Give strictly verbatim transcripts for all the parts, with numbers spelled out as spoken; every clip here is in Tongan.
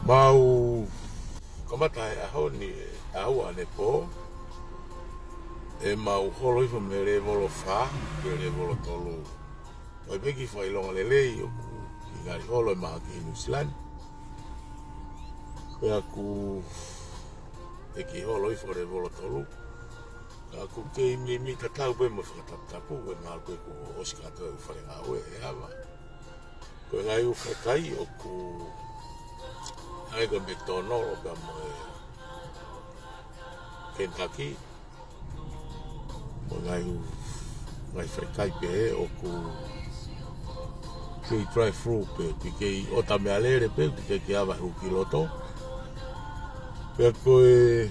Mau kamata he ʻaho ni, ʻaho ʻanepō, ʻemau holo hifo mei he lēvolo fā ki he lēvolo tolu. ʻOku ʻi ai pē kiʻi fakaʻilonga lelei ʻoku kiʻi ngali holo e mahaki ʻi Nuʻusila ni. Pea ʻoku ʻi ai e kiʻi holo hifo lēvolo tolu. Ka ʻoku kei mimi tatau pē mo e fakataputapu, ʻe ngalo pē kuo ʻosi kātoa e ʻū fale ngāue ʻe ava. Ko e ngaahi ʻū fakaʻikaiʻi ʻoku ʻi ai ko e McDonald pea mo e Kentucky. Ko e ngaahi ʻū, ngaahi fakaʻikaiʻi pehē ʻoku kei drive through pē, kei, kei ʻota meʻalele pē, kei, kei ava hū ki loto. Pea ko e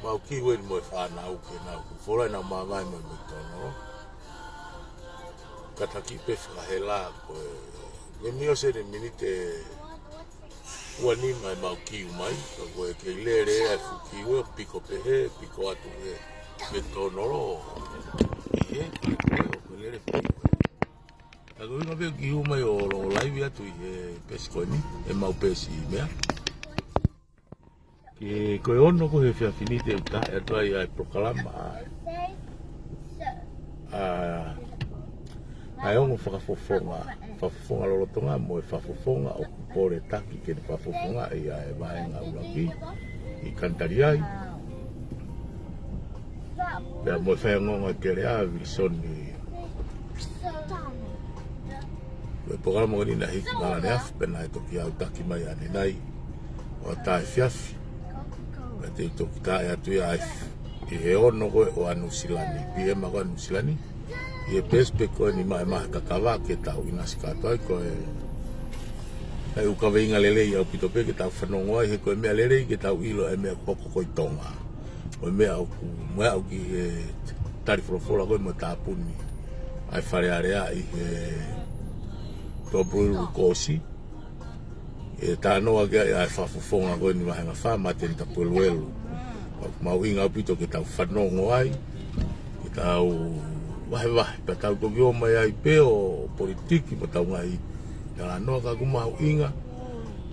mau kiu eni mo e fānau ke nau fuoloa ʻenau māvae mo e McDonald. Kātaki pē fakahela ko e, mimi ʻosi eni miniti ʻe ua nima ʻemau kiu mai, ka ko e kei lele ʻa e fuʻu kiu ʻe piko pehē, piko atu he McDonald. ʻI he, ʻoku lele pē. Ka ko e ʻuhinga pē kiu mai ʻo, ʻo laivi atu ʻi he peesi ko eni, ʻemau peesi meʻa. Ke ko e ono ko ē he efiafi ni te u taʻe atu ai ʻa e polokalama ʻa, ʻa, ʻa e ongo fakafofonga, fakafofonga lolotonga mo e fakafofonga ʻoku pole taki ke ne fakafofongaʻi ʻa e vahenga ʻuluaki ʻi Kanitaliai. Pea mo e faiongoongo ʻa e keleʻa Vilisoni. Ko e polokalama ko eni naʻe hiki mālōlō ʻaneafi pea naʻe toki aʻutaki mai ʻanenai ʻo taʻe efiafi. Pea te u toki taʻe atu ia ʻi he ono ko ē ʻo Nuʻusila ni, PM ko ē Nuʻusila ni. ʻI he peesi pē ko eni maʻa e maha kakava ke tau ʻinasi kātoa ai ko e, ʻa e ʻū kaveinga lelei ʻaupito pē ke tau fanongo ai he ko e meʻa lelei ke tau ʻilo e meʻa ʻoku hoko ko ē ʻi Tonga. Ko e meʻa ʻoku, meʻa ʻoku ʻi he tali folofola ko ē mo e tāpuni ʻa e Fale Alea ʻi he Tuʻapulelulu kuo ʻosi. ʻE talanoa ki ai ʻa e fakafofonga ko eni vahenga fā, Māteni Tapueluelu. ʻOku mahuʻinga ʻaupito ke tau fanongo ai, ke tau vahevahe, pea tau toki ō mai ai pē ʻo politiki mo tau ngaahi talanoa ka ʻoku mahuʻinga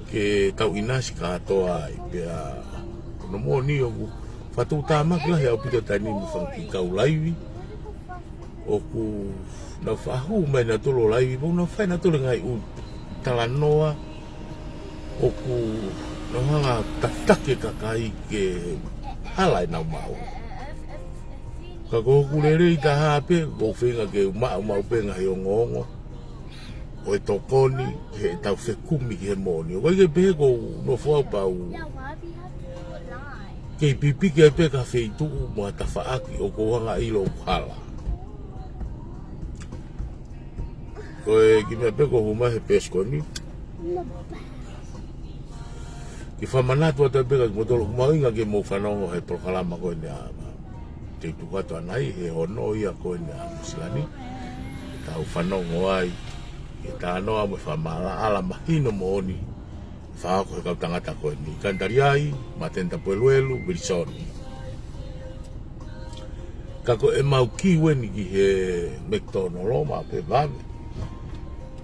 ke tau ʻinasi kātoa ai pea ko hono moʻoni ʻoku fakatuʻutāmaki lahi ʻaupito taimi ni mo e fanga kiʻi kau laivi. ʻOku nau faʻa hū mai nautolu ʻo laivi, pea ʻoku nau fai nautolu e ngaahi ʻū talanoa ʻoku nau hanga ʻo tataki e kakai ke hala ʻenau maʻu. Ka ko hoku lelei taha pē, ʻoku ou feinga ke u maʻu maʻu pē ngaahi ongoongo ʻo e tokoni heʻetau fekumi ki he moʻoni. ʻOku ʻikai ke pehē ʻoku ou nofo au pea u kei pipiki ai pē ki ha feituʻu mo ha tafaʻaki ʻoku ou hanga ʻo ʻilo ʻoku hala. Ko e kiʻi meʻa pē ʻoku hū mai he peesi ko eni. Ke fakamanatu atu pē kia kimoutolu ʻoku mahuʻinga ke mou fanongo he polokalama ko eni ʻa, te u tuku atu ʻanai he ono ia ko eni ʻa Nuʻusila ni. Tau fanongo ai, ke talanoa mo e fakamaʻalaʻala mahino moʻoni. Fakahoko he kau tangata ko eni. Kanitaliai, Māteni Tapueluelu, Vilisoni. Ka ko ʻemau kiu eni ki he McDonald maʻa pē vave.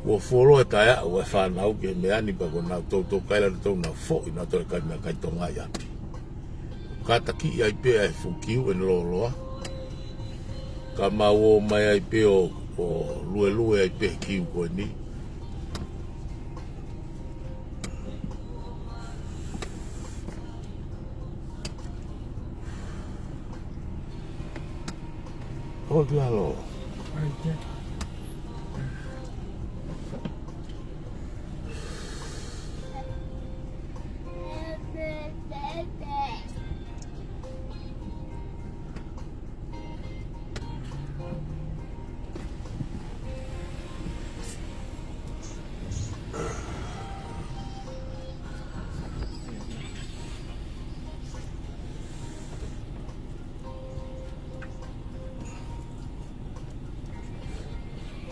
Kuo fuoloa e taʻeaʻu ʻa e fānau ki he meʻa ni pea kuo nau toutou kaila nautolu nau foʻi nautolu e kai meʻakai Tonga ʻi ʻapi. Kātakiʻi ai pē ʻa e fuʻu kiu ʻene lōloa. Ka mau ō mai ai pē ʻo, ʻo luelue ai pē he kiu ko eni. ʻO ki lalo.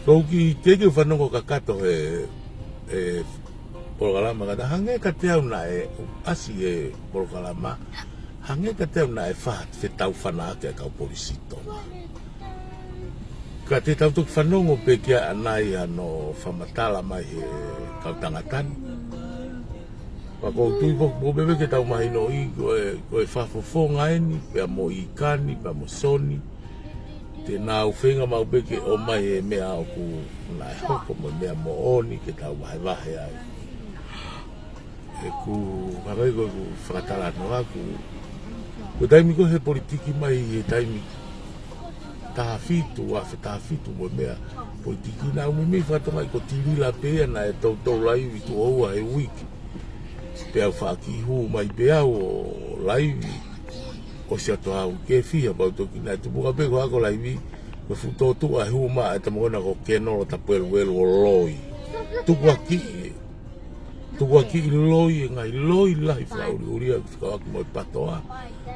Ko u kiʻi teʻeki fanongo kakato he, he polokalama ka ta hangē kiate au naʻe ʻasi he polokalama, hangē kiate au naʻe fai fetau fana ake ʻa e kau polisi Tonga. Ka te tau toki fanongo pē ki ai ʻanai hano fakamatala mai he kau tangata ni. Pea ʻoku ou tui foki pē ke tau mahinoʻi ko e, ko e fakafofonga eni, pea mo ʻIkani, pea mo Soni. Te nau feinga maʻu pē ke ʻomai e meʻa ʻoku naʻe hoko mo e meʻa moʻoni ke tau vahevahe ai. ʻOku ou hanga ʻi heʻeku fakatalanoa ʻaku. Ko e taimi ko ē he politiki mai he taimi taha fitu, afe taha fitu mo e meʻa politiki naʻa ku meimei fakatonga ʻi ko Tilila pē ia naʻe toutou laivi tuʻo ua he uike. Pea u faʻa kiʻi hū mai pē au ʻo laivi. ʻOsi atu au ke fiha pau toki naʻe tupunga pē ko ʻeku laivi. Ko e fuʻu tōtuʻa e hū mai e tama ko ena ko Kenolo Tapueluelu ʻo loi. Tukuakiʻi. Tukuakiʻi loi e ngaahi loi lahi fakaʻuliʻulia ki fekauʻaki mo e patoa.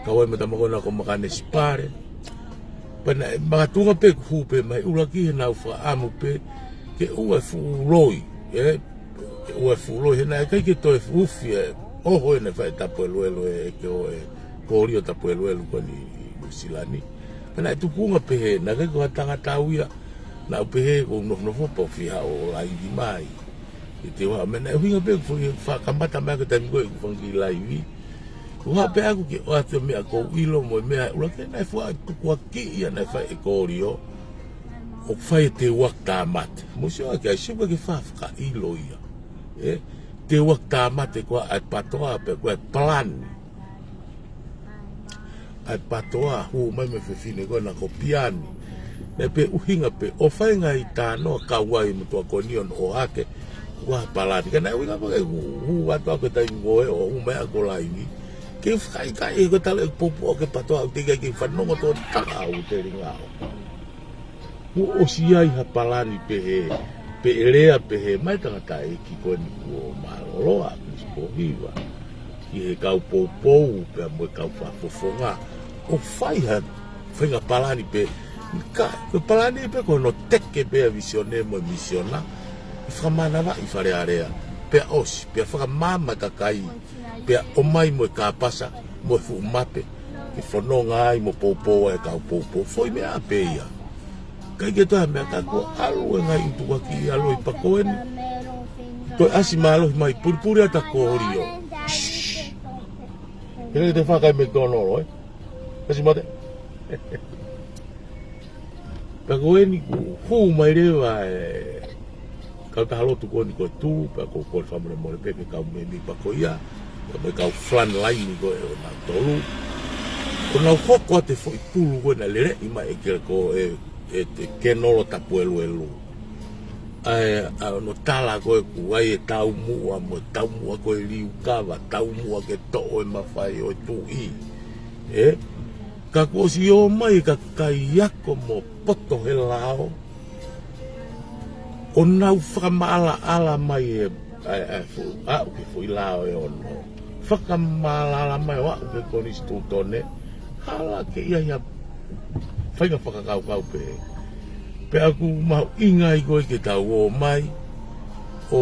Kau ai mo e tama ko ena ko Makane Sipale. Pea naʻe makatuʻunga pē ʻeku hū pē mai ʻuluaki he naʻa ku fakaʻamu pē ke ʻoua e fuʻu loi, ē? Ke ʻoua e fuʻu loi, he naʻe ʻikai ke toe fuʻu ufi e ʻoho ē naʻe fai ʻe Tapueluelu ē, ʻe ke ʻo e kōlio Tapueluelu ko eni ʻi Nuʻusila ni. Pea naʻe tupunga pehē, naʻe ʻikai ko ha tangata au ia, naʻa ku pehē ʻoku ou nofonofo pē ʻo fiha ʻo laivi mai. ʻI he ʻuhinga pē ʻoku ou fakakamata mai ko e taimi ko ē ʻeku fanga kiʻi laivi. ʻOku ou haʻu pē ʻaku ke ʻoatu e meʻa ʻoku ou ʻilo mo e meʻa ʻuluaki naʻe fuʻu tukuakiʻi ia naʻe fai ʻe kōlio. ʻOku fai e teuaki tāmate. Mou sio ʻaki ai, sio ʻaki e fakaʻilo ia. Ē, teuaki tāmate ko ē ʻa e patoa pe ko e palani. ʻA e patoa hū mai mo e fefine ko ena ko Piani. Naʻe pē ʻuhinga pē ʻo fai e ngaahi tānoa kau ai mo e tuʻa ko eni ʻo ʻohake. Ko e palani. Ka naʻe ʻuhinga pē ke hū, hū atu ʻaku he taimi ko ē ʻo hū mai ʻaku ʻo laivi. Ke fakaʻikaiʻi ko e tala ʻeku poupou ʻoku ke patoa ʻoku teʻeki ai ke fanongo tō taka au telinga ʻo. Kuo ʻosi ʻi ai ha palani pehē, pe ʻe lea pehē mai tangataʻeiki ko eni kuo mālōlō ʻa Chris Pohiva. Ki he kau poupou pea mo e kau fakafofonga. ʻO fai ha, fai ha palani pē, ka, ko e palani pē ko hono teke pē ʻa e visione mo e misiona, ʻe fakamanavaʻi Fale Alea, pea ʻosi, pea fakamaama e kakai, pea ʻomai mo e kāpasa, mo e fuʻu mape, ke fononga ai mo poupou ai e kau poupou. Foʻi meʻa pē ia. ʻIkai ke toe ha meʻa ka kuo ʻalu e ngaahi ʻutuʻaki ʻi alo ʻi pako eni. Toe ʻasi mālohi mai pulipuli ʻa e kōlio. Shh. Kele te fakai McDonald, ē? ʻAsi mate. Pea ko eni kuo hū mai leva e kautaha lotu ko eni ko e Tū, pea ʻoku ou kole fakamolemole pē ki he kau mēmipa ko ia, pea mo e kau front line ko ē ʻo nautolu. ʻO nau hoko atu e foʻi pulu ko ē naʻe leleʻi mai ʻe Kenolo Tapueluelu. ʻA e, ʻa hono tala ko ē ʻoku ʻi ai e taumuʻa mo e taumuʻa ko ē liukava, taumuʻa ke toʻo e mafai ʻo e tuʻi. Ē? Ka kuo ʻosi ō mai e kakai ako mo poto he lao. ʻO nau fakamaʻalaʻala mai e, ʻa e, ʻa e fuʻu, aʻu ki he foʻi lao ʻe ono. Fakamaʻalaʻala mai ʻo aʻu ki he konisitūtone. Hala ke ʻi ai ha faʻahinga fakakaukau pē. Pea ʻoku mahuʻinga ai ko ē ke tau ō mai. ʻO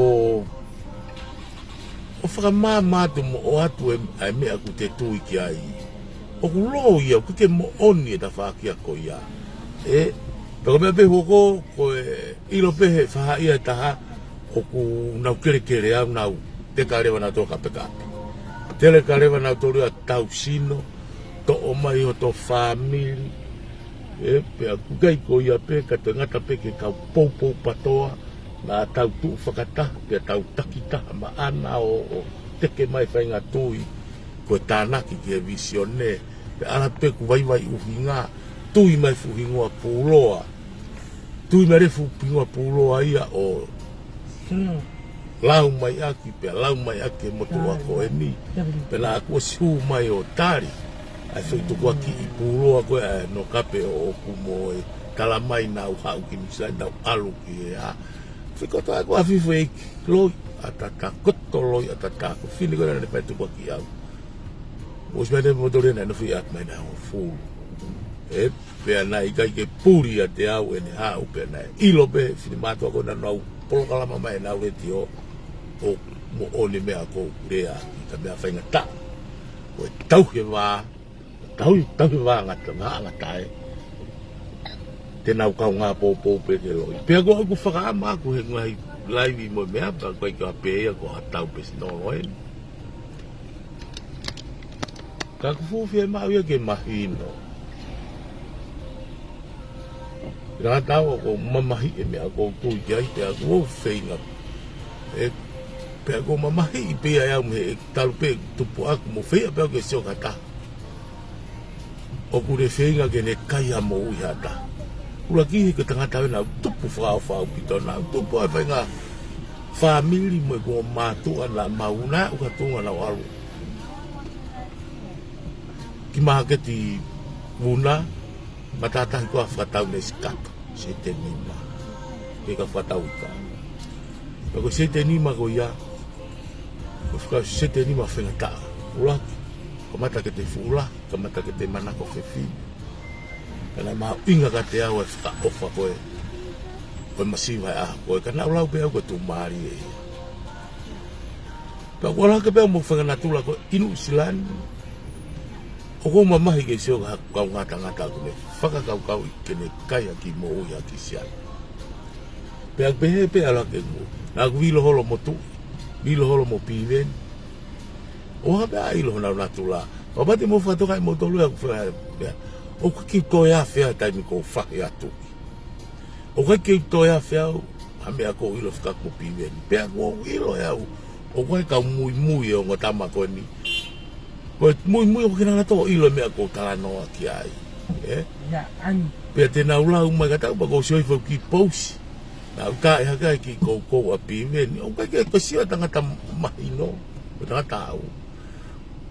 ʻo fakamaama atu mo ʻoatu e, ʻa e meʻa ʻoku te tui ki ai. ʻOku loi ia, ʻoku ʻikai ke moʻoni e tafaʻaki ko ia. Ē, pea ko e meʻa pē hoko, ko e ʻilo pē he fahaʻi ʻe taha, ʻoku nau kelekele au nau, teka leva nautolu kapekape. Teka leva nautolu ia tau sino, toʻo mai hoto fāmili. Ē, pea ʻoku ʻikai ko ia pē, ka toe ngata pē ki he kau poupou patoa, naʻa tau tuʻu fakataha, pea tau takitaha maʻana ʻo, ʻo teke mai faʻahinga tui, ko e tānaki ki he visione, pea ʻalu pē ʻoku vaivai ʻuhinga, tui mai fuʻu hingoa pūloa, tui mai leva fuʻu hingoa pūloa ia ʻo, hmm, lau mai ʻaki, pea lau mai ʻaki e motuʻa ko eni. Pea naʻa kuo ʻosi hū mai ʻo tali ʻa e foʻi tukuakiʻi pūloa ko ē ʻa e Nokape ʻo ʻoku mo e tala mai naʻa nau haʻu ki Nuʻusila ni, naʻa nau ʻalu ki he ʻa. Fika toa ko afifo e loi ʻatā, koto loi ʻatā, ko e fefine ko ē naʻa ne fai tukuakiʻi au. ʻOsi mai te motori naʻe nofo atu mai naʻe hongofulu. Ē, pea naʻe ʻikai ke puli ʻiate au ʻene haʻu, pea naʻe ʻilo pē finemātuʻa ko ē naʻa nau polokalama mai ʻenau letiō, ʻoku moʻoni e meʻa ʻoku ou lea, ka meʻa faingataʻa. Ko e tauhi e vā, tauhi, tauhi e vā ngata, vā ngata ē. Te nau kaungā poupou pē ki he loi. Pea ko ʻeku fakaʻamu ʻaku he ngaahi laivi mo e meʻa, pea ʻoku ʻikai ke ʻi ai pē ia ko ha tau pē sino loi. Ka ʻoku fuʻu fiemaʻu ia ke mahino. Pea tau ʻoku ou mamahiʻi e meʻa ʻoku ou tui ki ai, pea ʻoku ou feinga. ʻE, pea ʻoku ou mamahiʻi pē ia ʻe au mei he talu pē tupu ʻaku mo feinga pē au ke sio ki ha taha ʻoku ne feinga ke ne kai ha moʻui ha taha. ʻUluaki, he ko e tangata ʻoku nau tupu fakaʻofa ʻaupito, nau tupu ai, feinga fāmili mo e kuo mātuʻa, naʻa mau, naʻa ʻoku tuʻunga naʻa nau ʻalu ki māketi Vuna, matātahi ko ē ʻa Fakatau ne sikato, sēteni nima. Ke ka Fakatau ika. Pea ko e sēteni nima ko ia, ko e faka-, sēteni nima faingataʻa. ʻUluaki, kamata ke te fuʻu lahi, kamata ke te manako fefine. Ka naʻe mahuʻinga kiate au e fakaʻofa ko ē, ko e masiva ʻa e ʻaho ko ē, ka naʻa ku lau pē au ko e tuʻumālie ia. Pea ʻoku ou ʻalu hake pē au mo e fakanatula ko ē ʻi Nuʻusila ni. ʻOku ou mamahi ke sio ki ha kaungā tangata ʻoku ne fakakaukauʻi ke ne kai ha kiʻi moʻui ʻa e kiʻi siana. Pea pehē pē ʻalu hake mo, naʻa ku ʻilo holo mo Tuʻi, ʻilo holo mo Piveni. ʻO hangē pē ʻa e ʻilo honau natula. Pea pati mo fakatokangaʻi mo tolu ʻa ʻeku fea, pea ʻoku ʻikai ke u toe afe ʻa e taimi ʻoku ou fahi atu. ʻOku ʻikai ke u toe afe au ha meʻa ʻoku ou ʻilo fekauʻaki mo Piveni. Pea ʻoku ou ʻilo ʻe au ʻoku ʻi ai e kau muimui ʻo e ongo tama ko eni. Ko e muimui ʻoku ʻikai ke nau toe ʻilo e meʻa ʻoku ou talanoa ki ai. ʻE? Ia, ani. Pea te nau lau mai kiate au pea ʻoku ou sio hifo ki he pousi. Naʻa ku taaʻi hake ai e kiʻi koukou ʻa Piveni. ʻOku ʻikai ke, ko e sio e tangata mahino, ko e tangata au.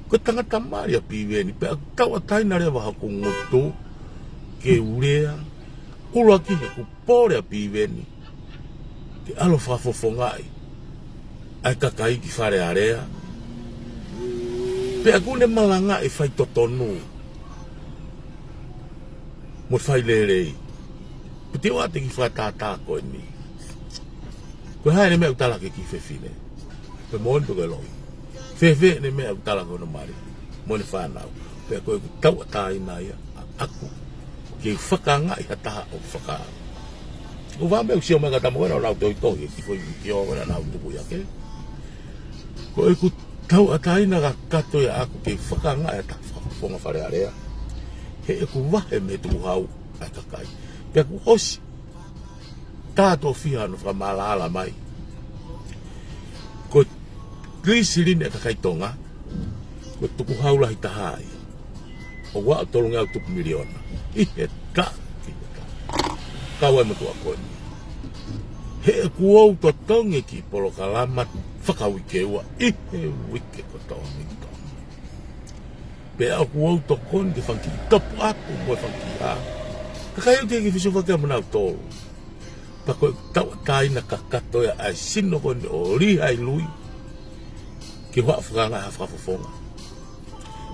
Ko e tangata mali ʻa Piveni, pea ʻoku tauʻatāina leva hoku ngutu ke u lea, ʻuluaki he ʻoku pole ʻa Piveni ke ʻalu ʻo fakafofongaʻi ʻa e kakai ki Fale Alea. Pea ʻoku ne malangaʻi e faitotonu mo e failelei. Pea te u ʻoatu e kiʻi fakatātā ko eni. Ko e hā ʻene meʻa ʻoku tala ki he kiʻi fefine? Pe moʻoni pe ko e loi? Fēfē ʻene meʻa ʻoku tala ki hono mali mo ʻene fānau? Pea ko ʻeku tauʻatāina ia ʻaʻaku ke u fakaangaʻi ha taha ʻo fakaava. ʻOku ou vā meʻa ʻoku sio mai ka tama ko ē naʻa nau tohitohi, e kiʻi foʻi vitiō ko ē naʻa nau tuku ia ke. Ko ʻeku tauʻatāina kakato ia ʻaʻaku ke u fakaangaʻi ha taha fakafofonga Fale Alea. He ʻoku vahe mei he tukuhau ʻa e kakai. Pea kuo ʻosi tā tofiha hono fakamaʻalaʻala mai. Ko e lisi lelei ʻa e kakai Tonga, ko e tukuhau lahi taha ia. ʻOku aʻu tolungeau tupu miliona. ʻI he taʻu, ʻi he taʻu. Kau ai mo e tuʻa ko eni. He ʻoku ou totongi e kiʻi polokalama fakauike ua ʻi he uike kotoa ʻi Tonga. Pea ʻoku ou tokoni ki he fanga kiʻi topuʻapu mo e fanga kiʻi hā. Kakai ʻoku teʻeki ke u fesoʻofa ki ai mo nautolu. Pea ko ʻeku tauʻatāina kakato ia ʻa e sino ko eni ʻo Lihai Lui ke u haʻu ʻo fakaangaʻi ha fakafofonga.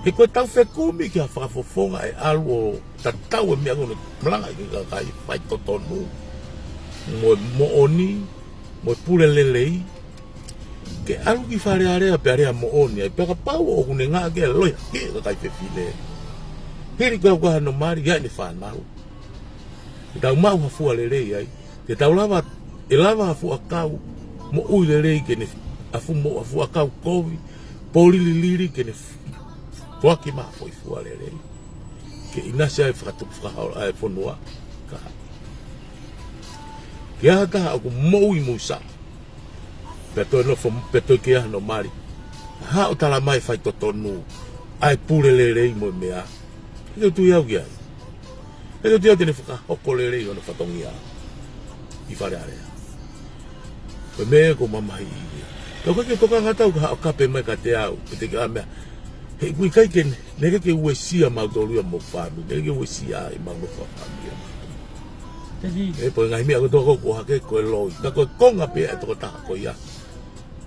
He ko e tau fekumi ki ha fakafofonga ʻe ʻalu ʻo tatau e meʻa ko eni ʻoku malanga ki ai e kakai, faitotonu mo e moʻoni mo e pule lelei. Ke ʻalu ki Fale Alea pea lea moʻoni ai, pea kapau ʻoku ne ngāueʻaki e loi ki he kakai fefine. Hili ko ē ʻoku ʻi ai hano mali, ʻi ai ʻene fānau. Ke tau maʻu ha fua lelei ai. Ke tau lava, ʻe lava ha fuʻu ʻakau moʻui lelei ke ne, ha fuʻu mo-, ha fuʻu ʻakau kovi, pōlililili ke ne f-, foaki mai ha foʻi fua lelei. Ke ʻinasi ai e fakatupu fakahaola ʻa e fonua. Ka ke ʻi ai ha taha ʻoku moʻui muʻa, pea toe nofo, pea toe kei ʻi ai hano mali, haʻu ʻo tala mai e faitotonu, ʻa e pule lelei mo e meʻa. ʻIkai ke u tui au ki ai. ʻIkai ke u tui au te ne fakahoko lelei hono fatongia ʻi Fale Alea. Ko e meʻa ʻoku ou mamahiʻi ia. Ka ʻoku ʻikai ke tokanga atu au ke haʻu ʻo kape mai kiate au, pe te ke ʻai ha meʻa. He ʻoku ʻikai ke, naʻe ʻikai ke uesia mautolu ia mo e fāmili, naʻe ʻikai ke uesia ʻemau nofo fakafāmili ia. Teli. ʻE, pea ko e ngaahi meʻa kotoa ʻoku ʻohake ko e loi. Ka ko e konga pē ʻa e tokotaha ko ia.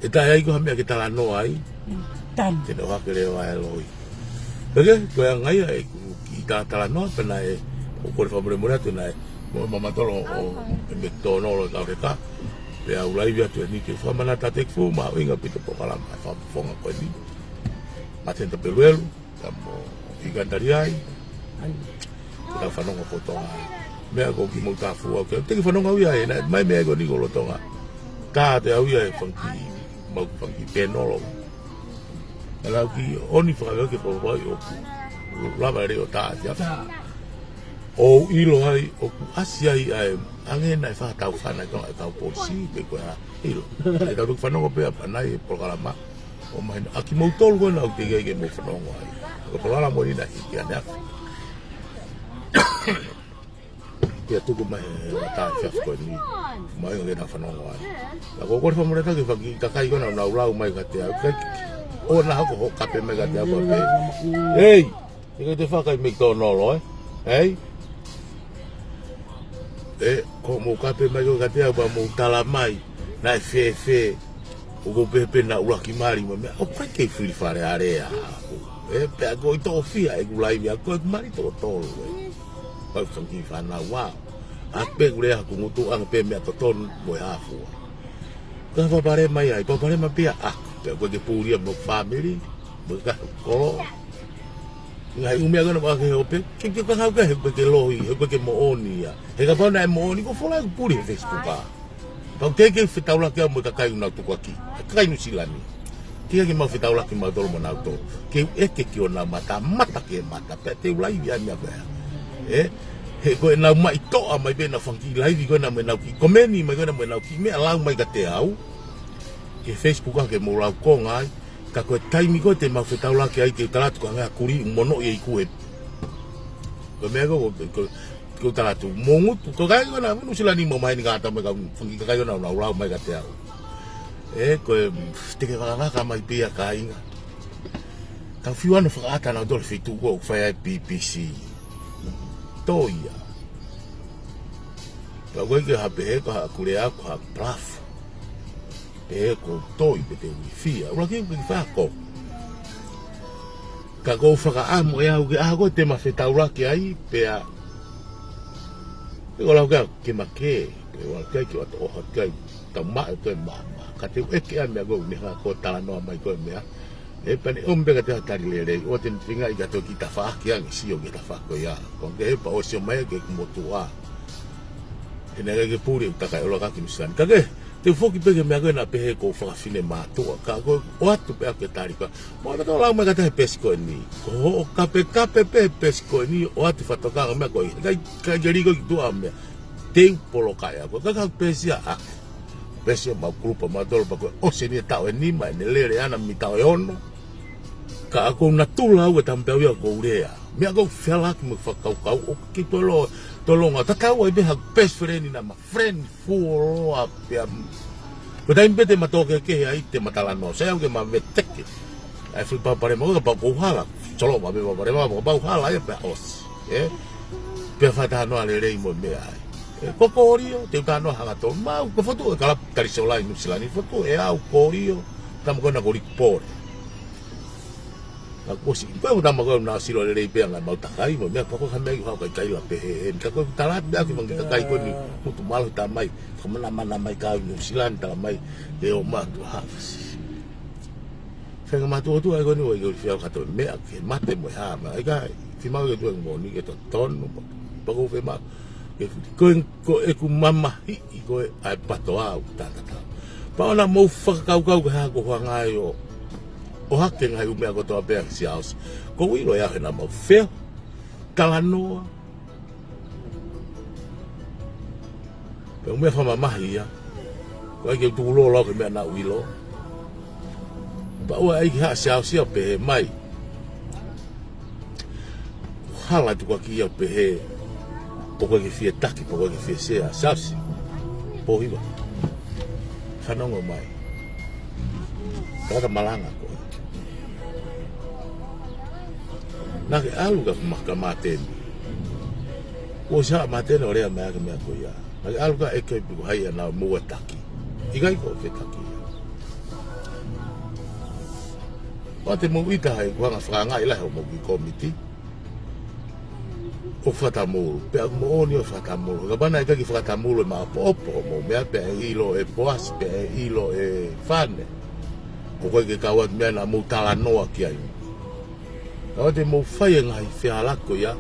ʻE taʻe ʻi ai ko ha meʻa ke talanoa ai. Tanu. Te ne ʻohake leva e loi. Pea ko e anga ia ʻeku kiʻi talanoa pea naʻe, ʻoku ou kole fakamolemole atu naʻe, mo e mamatolo ʻo, ʻo e metonolo e kau heka. Pea u laivi atu eni ke fakamanatu atu ʻeku fuʻu mahuʻinga ʻaupito polokalama e fakafofonga ko eni. Māteni Tapeluelu, ka mo Ikan Taliai. Ai. Ke tau fanongo kotoa ai. Meʻa ko e kiʻi moʻui tāfua au ke, te ke fanongo au ia ē, naʻe mai meʻa ko eni ko lolotonga. Tā atu au ia e fanga kiʻi, mau fanga kiʻi pēnolo. Lau ki oni fakaveo ke pau ʻoku lava lelei ʻo tā ʻaki ʻa. ʻOku ou ʻilo ai, ʻoku ʻasi ai ʻa e, ʻange naʻe fā tau fana ka e kau polisi, pe ko e hā, ʻilo. ʻE tau toki fanongo pē ʻa panai e polokalama. ʻO mahino, ʻa kimoutolu ko ena ʻoku teʻeki ai ke mou fanongo ai. Ko e polokalama mo ʻena hiki ane afi. Pea tuku mai he tā fiafi ko eni. Mai ke na fanongo ai. Na ko ko le fa mo le ta ke faki kakai ko na na lau mai ka te au. Kai, ʻo na hoko ho kape mai ka te au pē. Ei! Te ke te fakai McDonald, ē? Ei? ʻE, ko mou kape mai ko ka te au pea mou tala mai. Naʻe fēfē. ʻOku ou pehē pē naʻa ʻuluaki mali mo e meʻa. ʻOku ʻikai ke fili Fale Alea. ʻE, pea ko e toʻofia ʻeku laivi ʻa ko e mali toko tolu, ē. Pau fanga kiʻi fānau ʻa. ʻA pē ʻoku lea ʻaku ngutu ʻange pē meʻa totonu mo e hā fua. Ka fa pale mai ai, pau pale mai pea ʻaku. Pea ko e ke pūlia mo family, mo e ka kolo. Ngaahi ʻū meʻa ko ena ʻoku ʻa ke hope, ke ke ka hau ka he ko e ke lohi, he ko e ke moʻoni ia. He kapau naʻe moʻoni, ko e fola ʻeku puli he Facebook ʻa. Pau teʻeki ke fetaulaki au mo e kakai ʻoku nau tukuakiʻi. Kakai Nuʻu Sila ni. Teʻeki ke mau fetaulaki mautolu mo nautolu. Ke u ʻeke ki honau mata, mata ki he mata. Pea te u laivi ai meʻa pea. ʻE, he ko ʻenau maʻi toʻa mai pē ʻenau fanga kiʻi laivi ko ena mo ʻenau kiʻi komeni mai ko ena mo ʻenau kiʻi meʻa lau mai ka te au. Ki he Facebook ʻa ke mou lau konga ai. Ka ko e taimi ko ē te mau fetaulaki ai ke u tala atu ka ngā kuli mono i e iku he. Ko e meʻa ko, ko, ko, ko u tala atu, mo ngutu, ko kai ko na, Nuʻu Sila ni mo mai ni ka ata mo e ka, fanga kiʻi kakai ko na, na lau mai ka te au. ʻE, ko e, te ke vakavaka mai pea kāinga. Ka fiu ano fakaʻata na tole fitu ko, fai ai P P C. Tō ia. Ka ko e ke ha pehē, ka ha kule aku, ha bluff. Pehē ko toi pe te ui fia. ʻUluaki ʻoku ke fako. Ka ko u fakaʻamu ʻe au ke ʻaho ko ē te ma fetaulaki ai, pea. Pe ko lau ke au ke ma ke, pe ʻo lau ke ai ke wata ʻoho ke ai, ka maʻe ko e mama. Ka te u ʻeke ai meʻa ko e meʻa ko e talanoa mai ko e meʻa. ʻE pane ʻomi pē ka te ha tali lelei, ʻo te nifinga i ka toki tafaʻaki ange sio ke tafaʻaki ko ia. Ko ke he pa ʻo sio mai ke kumotua. ʻE nea ke puli e takai ʻo laka ki Nuʻu Sila ni. Ka ke, te u foki pē ke meʻa ko ena pehē ko fakafine mātuʻa. Ka ko ʻoatu pē ake tali ka. Mo ana tau lau mai ka te he pesi ko eni. Ko hoʻo kape kape pē pesi ko eni ʻoatu fakatokanga meʻa ko i. Kai, kai ke liko ki tuʻa meʻa. Te u polokaʻi ako. Ka ka pesi a ake. Pesi ʻo mau kulupa mau tolo pa ko e ʻosi eni e taʻu ʻe nima ʻene lele ana mi taʻu ʻe ono. Ka ʻoku ou natula au e tamapeau ia ʻoku ou lea. Meʻa ʻoku ou fealaki mo fakakaukau ʻoku ke tolo, tolonga. Tatau ai pē ha best friend na ma friend fuoloa pea. Ko e taimi pē te ma tō kehekehe ai te ma talanoa. Sai au ke ma veteke. ʻAi fili pau pale mau ka pau ko u hala. Solo ma pē pau pale mau ka pau hala ia pea ʻosi. ʻE? Pea fai talanoa lelei mo meʻa ai. ʻE, ko Kolio, te u talanoa hangatonu. Mau, ko fotu e kalapu tali solai Nuʻu Sila ni. Fotu ʻe au Kolio, tama ko ena ko Likupole. Ka kuo ʻosi, ko e tama ko ena silo lelei pea ngaahi mau takai, mo meʻa pako ka meʻa ʻi hau kai kai la pehē. Ka ko e tala atu meʻa ki mangi kakai ko eni, mutu malo tamai. Ka mana mana mai ka Nuʻu Sila ni tala mai, ʻe ʻo matu hafasi. Fenga matu o tu ai ko ni ʻo i ko fiau kato meʻa ke mate mo e hā ma. ʻAi kai, fi mau ke tu e ngoni ke to tonu mo. Pako fe mau. Ke futi ko e, ko ʻeku mamahiʻi ko e ʻai pato au, tātata. Pea ʻoua naʻa mou fakakaukau ke hā ko e huangai ʻo. ʻO hake ngaahi ʻū meʻa kotoa pē ʻa Siaosi. Ko u ʻilo ia he naʻa mau feo. Talanoa. Pea u meʻa fakamamahi ia. Ko ai ke u tuku lolo au ke meʻa naʻa u ʻilo. Pea ʻoua ʻai ke haʻa Siaosi ia pehē mai. Hala tukuakiʻi ia pehē. Poko ke fie taki, poko ke fie sea. Siaosi. Pōhiva. Fanongo mai. Kata malanga ko. Naʻa ke ʻalu ka ma-, ka Māteni. Kuo ʻosi haʻa Māteni ʻo lea mai ake meʻa ko ia. Naʻa ke ʻalu ka ʻeke pe ko hai ʻa naʻa mou ʻa taki. ʻIkai ko fetaki ia. ʻOua te mou ʻita hai kuo hanga fakangaʻi lahi hoʻomou kiʻi kōmiti. ʻO fakatamulu, pea moʻoni ʻo fakatamulu. Ka pana ʻikai ke fakatamulu ʻe maʻopoʻopo, mo meʻa pea ʻe ʻilo ʻe Poasi, pea ʻe ʻilo ʻe Fane. ʻOku ʻikai ke kau atu meʻa naʻa mou talanoa ki ai. ʻOua te mou fai e ngaahi fealako ia,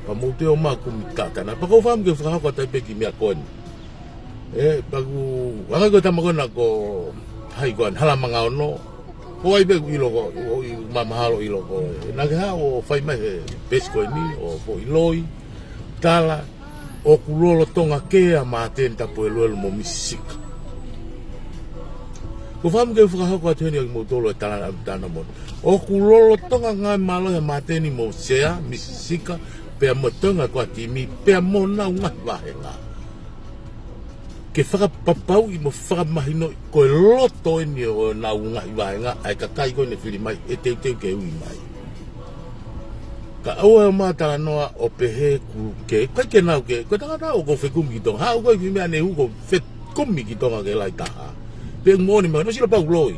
ka mou te ō mai kumi tatana. Pea ko u fakaʻamu ke fakahoko atu ai pē kiʻi meʻa ko eni. ʻE, pea ko u, anga ko e tama ko ena ko hai ko ena, Halamanga Ono. Ko ai pē ʻoku ʻilo ko, ʻoku mamahalo ʻilo ko. Naʻa ke haʻu ʻo fai mai he peesi ko eni, ʻo foʻi loi, tala, ʻoku lolotonga kea Māteni Tapueluelu mo Misi Sika. Ko e fakaʻamu ke u fakahoko atu heni ʻa kimoutolu e tala ʻa e tana mono. ʻOku lolotonga ngāue mālohi ʻa Māteni mo Sea, Misi Sika, pea mo e toenga ko ē ʻa e timi, pea mo honau ngaahi vāhenga. Ke fakapapauʻi mo fakamahinoʻi ko e loto eni ʻo honau ngaahi vāhenga, ʻa e kakai ko ē ne fili mai, ʻe teuteu ke ui mai. Ka ʻoua ʻe ʻomai ha talanoa ʻo pehē ʻoku ke, ʻikai ke nau ke, ko e tangata ʻoku ou fekumi ki Tonga. Haʻu ko ē ki he meʻa ne u ko fekumi ki Tonga ke lahi taha. Pea moʻoni mahino, sila pau loi.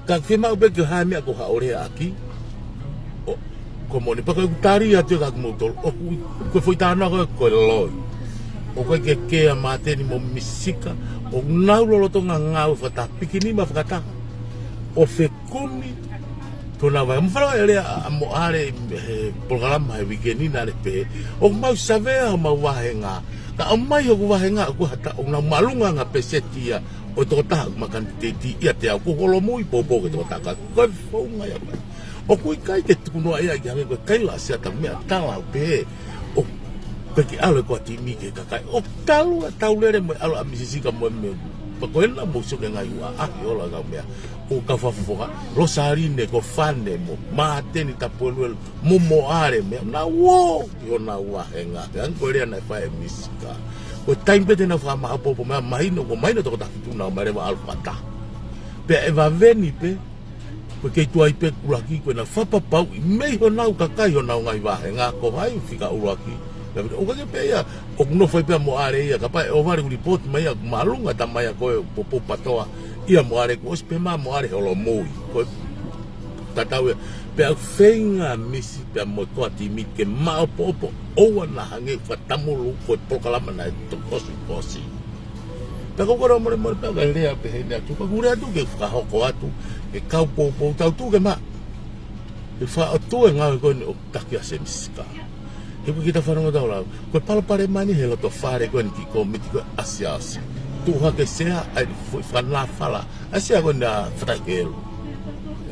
Ka ke maʻu pē ke hā meʻa ko haʻo leaʻaki. ʻO, ko e moʻoni pē ko ʻeku tali atu ē kia kimoutolu. ʻOku, ko e foʻi talanoa ko ē ko e loi. ʻOku ʻikai ke kea Māteni mo Misi Sika. ʻOku nau lolotonga ngāue fakataha, pikinima fakataha. ʻO fekumi, tona vai. Mo fala e lea ʻa Moʻale he polokalama he uike ni naʻa ne pehē, ʻoku mau savea homau vāhenga. Ka ʻomai hoku vāhenga ʻoku hata, ʻoku nau māʻolunga ʻa e peseti ia ʻo e tokotaha ʻoku ma kanititeiti ʻiate au, ko Holomui, poupou ki he tokotaha ka ko e founga ia mai. ʻOku ʻikai ke tuku noa ia ke hangē ko e kaila ʻa Sea, tau meʻa tala ʻo pehē, ʻoku ʻikai ke ʻalu e core team ki he kakai. ʻOku talu ʻa e taulele mo e ʻalu ʻa Misi Sika mo e meʻa. Pea ko ena mou sio ki he ngaahi ʻaʻahi ola ʻa e kau meʻa. ʻO e kau fakafofonga, Losaline, ko Fane mo Māteni Tapueluelu mo Moʻale meʻa. Nau ō ki honau vāhenga. Pea hangē ko e lea naʻe fai ʻe Misi Sika. Ko e taimi pē te nau fakamaʻopoʻopo meʻa, mahino, ko mahino tokotaha fitu nau ō mai leva ʻo ʻalu fakataha. Pea ʻe vave ni pē, ko e kei tuai pē ʻuluaki ko ena fakapapauʻi mei honau kakai honau ngaahi vāhenga ko hai fika ʻuluaki. Pea ʻoku ʻikai ke pehē ia, ʻoku nofo ai pē ʻa Moʻale ia, kapau ʻe ʻohovale ʻeku lipooti mai ia, ʻoku māʻolunga e tama ia ko ē, poupou PATOA, ʻia Moʻale kuo ʻosi pehē mai ʻa Moʻale he Holomui. Ko e tatau ia, pea ʻoku feinga Misi pea mo e core team ke maʻopoʻopo, ʻoua naʻa hangē fakatamulu ko e polokalama naʻe toki ʻosi, ʻosi. Pea ko e kole molemole pea ka lea pē heni atu, ka u lea atu ke fakahoko atu, ke kau poupou tau tuʻu ke maʻu. Ke fakaʻotua e ngāue ko eni ʻoku taki ʻa Sea, Misi Sika. He ʻoku ʻikai ke ta fanongo tau lau. Ko e palopalema eni he loto fale ko eni ki he kōmiti ko ē ʻa Siaosi. Tuʻu hake Sea, ʻai foʻi fakanāfala. ʻA Sea ko eni ʻa Fatai Helu.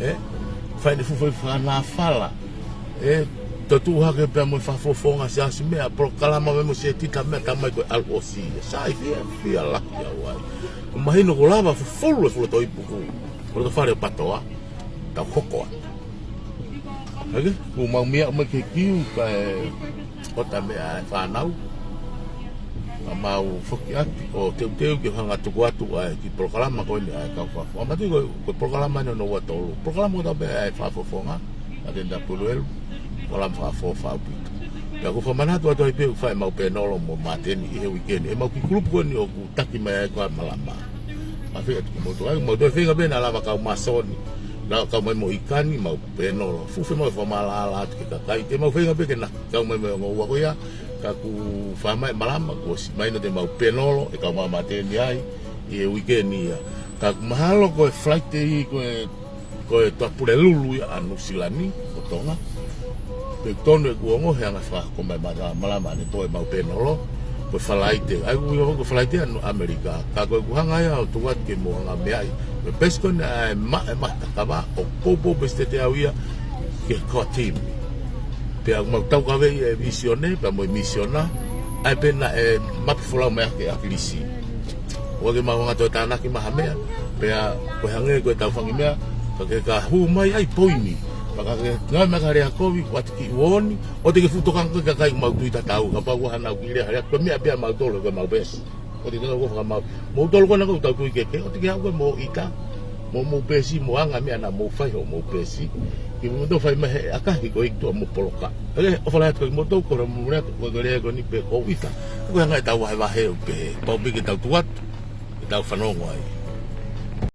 ʻE? Fai eni fuʻu foʻi fakanāfala. ʻE, to tuʻu hake pea mo e fakafofonga Siaosi meʻa, polokalama meʻa mo Setita meʻa, talamai ko e ʻalu ʻosi. Sai fiefia lahi au ai. Mahino kuo lava fufulu e fuʻu loto ipu ko ē. Ko e loto fale ʻo PATOA. Tau hoko atu. ʻAke, kuo mau meʻa mai ki he kiu kae ʻota meʻa e fānau. Ka mau foki atu ʻo teuteu ke hanga tuku atu ʻa e kiʻi polokalama ko eni ʻa e kau fakafofonga. Matu ko e, ko e polokalama eni hono ua tolu. Polokalama ʻoku tau pē ʻa e fakafofonga, Māteni Tapueluelu, polokalama fakafo fau pito. Pea ʻoku fakamanatu atu ai pē ʻoku fai ʻemau pēnolo mo Māteni ʻi he uike ni. ʻEmau kiʻi kulupu ko eni ʻoku taki mai ai ko ē ʻa Malama. Mafeʻi atu kimoutolu ai, mau toe feinga pē naʻa lava kau Masoni, lava kau mai mo ʻIkani, mau pēnolo. Fuʻu fiemaʻu e fakamaʻalaʻala atu ki he kakai, te mau feinga pē ke na kau mai mo e ongo ua ko ia, ka ʻoku fai mai ʻe Malama, kuo ʻosi mahino te mau pēnolo, ʻe kau mai ʻa Māteni ai, ʻi he uike ni ia. Ka ʻoku mahalo ko e Falaite ko ē, ko e Tuʻapulelulu ia ʻa Nuʻusila ni, ʻo Tonga. Pea ʻoku tonu ʻeku ongoʻi he anga fakahoko mai ʻa Malama ʻene toe ʻemau pēnolo, ko e Falaite. ʻAi ʻoku ui ko e Falaite ʻa ʻAmelika. Ka ko ʻeku hanga ia ʻo tuku atu ke mou hanga meaʻi. Ko e peesi ko eni ʻa e maʻa, ʻe maʻa takava, ʻoku poupou pē Setita au ia ki he core team. Pea ʻoku mau taukaveʻi e vīsone, pea mo e misiona, ʻa ia pē naʻe mapu folau mai ʻaki ʻe ʻAkilisi. ʻOua ke mau hanga toe tānaki mai ha meʻa, pea ko e hangē ko e tau fangi meʻa, ka ke ka hū mai ai poini. Pea ka ke ngāue mai ka lea kovi, ʻoua te ke uoni, ʻoua te ke fuʻu tokanga ki he kakai ʻoku mau tui tatau, kapau ʻoku ʻi ai haʻanau kiʻi lea, lea, ko e meʻa pē ʻa mautolu, ko ʻemau peesi. ʻOua te ke ngāue ko fakamau. Moutolu ko ena ʻoku tau tui kehekehe, ʻoua te ke haʻu koe mo ʻita, mo, mo peesi, mo anga meʻa naʻa mou fai hoʻomou peesi. Ke mou toe fai mai he ʻakahi ko e tuʻa mo poloka. ʻAke, ʻofa lahi atu kia kimoutolu, ko e mou lea, ko e lea ko eni pē ko ʻita. Ko e anga ʻetau vahevahe ʻo pehē, pau pē ke tau tuʻu atu, ke tau fanongo ai.